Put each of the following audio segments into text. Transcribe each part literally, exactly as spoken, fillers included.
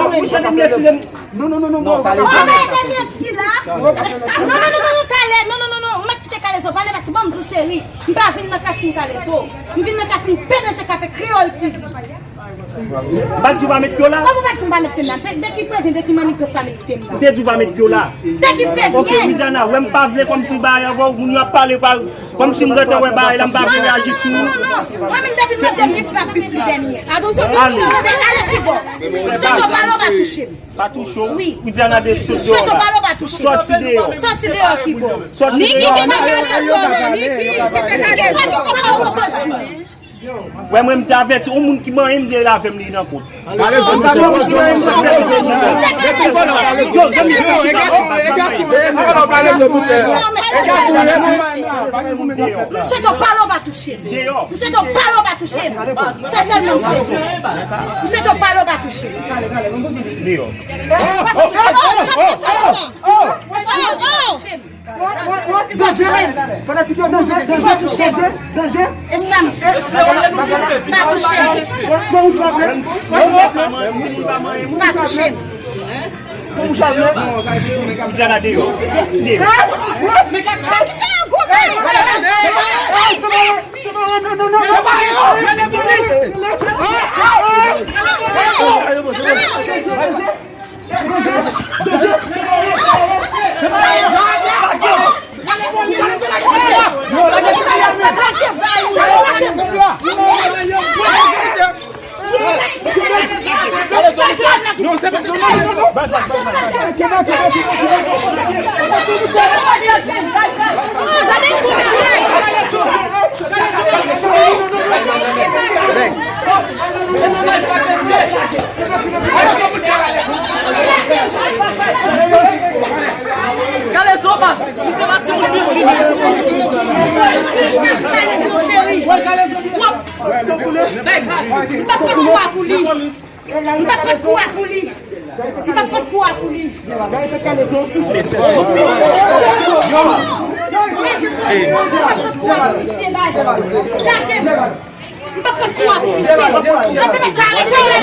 non, mwen. Mouche, li mèt, li mèt. Non, non, non, non, non, Kalezo. Kalezo. Non, non, non, non, non, Kale-, non, non, non, non, m ap kite Kalezo pale, paske ban m di w, cheri, m pa vin nan klas sou Kalezo. M vin nan klas sou P D G Kafe Kreyòl T V. M pa t di w pa met pye w la? Kòman w pa t di m pa met pye m la? De, de ki prevyen, de ki mannigan sa met pye m la? M te di w pa met pye w la. De ki prevyen? Ok, Widiana, wè m pa vle kòmsi bagay avè w, moun yo ap pale pa, kòmsi m gentan wè bagay la, m pa vle reyaji sou ou. Non, non, non, non, non. Mwen menm depi m nan de bif la, bif li dènye. Atansyon, ale. Ale kibò. M swete w pale w pa touche m. Pa touche w. Wi. Widiana de sot deyò la. M swete w pale w pa touche m. Sòti deyò. Sòti deyò kibò. Sòti deyò. Niki ki pa ka sòti. Niki pa ka sòti. Wè mwen m te avèti, yon moun ki manyen m de lave m li nan kont. Yo, zanmi, m swete w pale w pa touche m. M swete w pale w pa touche m. Se sèlman m swete. M swete w pale w pa touche m. Deyò. Pa touche m. Danje! Fanatik yo, danje, danje, danje, danje. E sa m fè. Pa touche m. Pa touche m. Widiana deyò. Deyò. Kalezo cheri. M p ap pot kou a pou li. M p ap pot kou a pou li. M p ap pot kou a pou li. M p ap pot kou a pou misye baz. Lage m. M p ap pot kou a pou misye. Mwen te mèt arete, mwen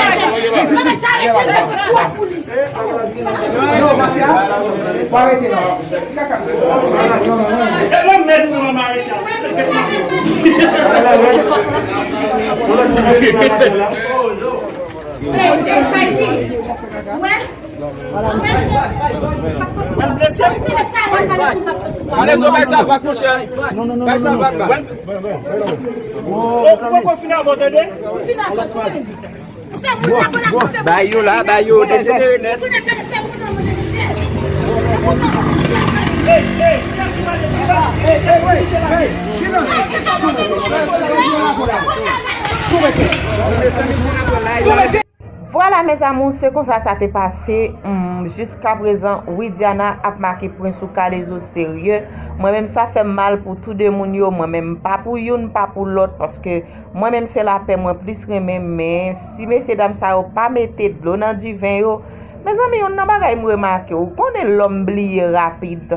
te mèt arete, mwen te pot kou a pou li. Kalezo, bay sa vag, monchè. Bay sa vag la. Ou poko fin avè w, tande? Bay yo la, bay yo dejenere nèt. Vwala, mes amours, se konsa sa te pase. Hmm, jiskaprezan, Widiana ap make pwen sou Kalezo serye. Mwen menm, sa fè m mal pou tou de moun yo. Mwen menm, m pa pou youn, m pa pou lòt, paske mwen menm, se lapè mwen plis renmen. Men si mesye dam sa yo pa mete dlo nan diven yo, mezanmi, youn nan bagay m remake, ou konnen lòm bliye rapid.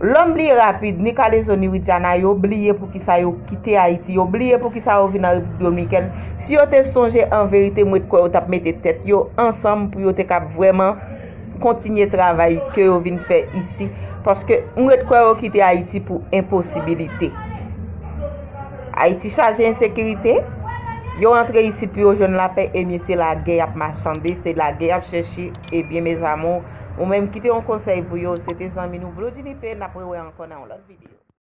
Lòm bliye rapid, ni Kalezo ni Widiana, yo bliye poukisa yo kite Ayiti, yo bliye poukisa yo vin an Repiblik Dominikèn. Si yo te sonje an verite, m ret kwè yo t ap mete tèt yo ansanm pou yo te kab vrèman kontinye travay ke yo vin fè isi. Paske m ret kwè yo kite Ayiti pou enposibilite. Ayiti chaje ensekirite. Yo rantre isit pou yo jwenn lapè, ebyen se lagè y ap machande, se lagè y ap chèche. Ebyen, mes amours, ou menm kite yon konsèy pou yo, se te zanmi nou Blondiny P, n ap rewè ankò nan yon lòt videyo.